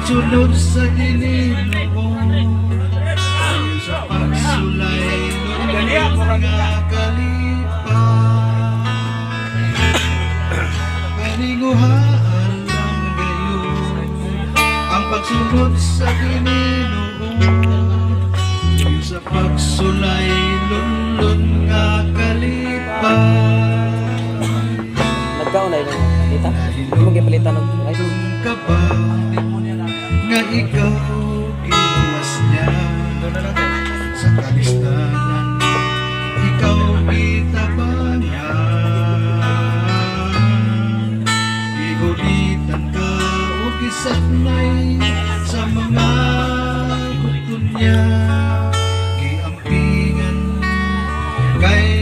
Pagsunod sa Ginoo sa pagsulay lunlun nga kalipay. Paninguhaan lang gayon ang pagsunod sa Ginoo sa pagsulay lunlun nga kalipay. Nagkaon na yung dita. Hindi mo gipalitan og rice. Ka ba nga ikaw giluwas niya sa kalisdanan, ikaw gitabangan, gigulitan ka o gisaknay sa mga kuto niya, giampingan kay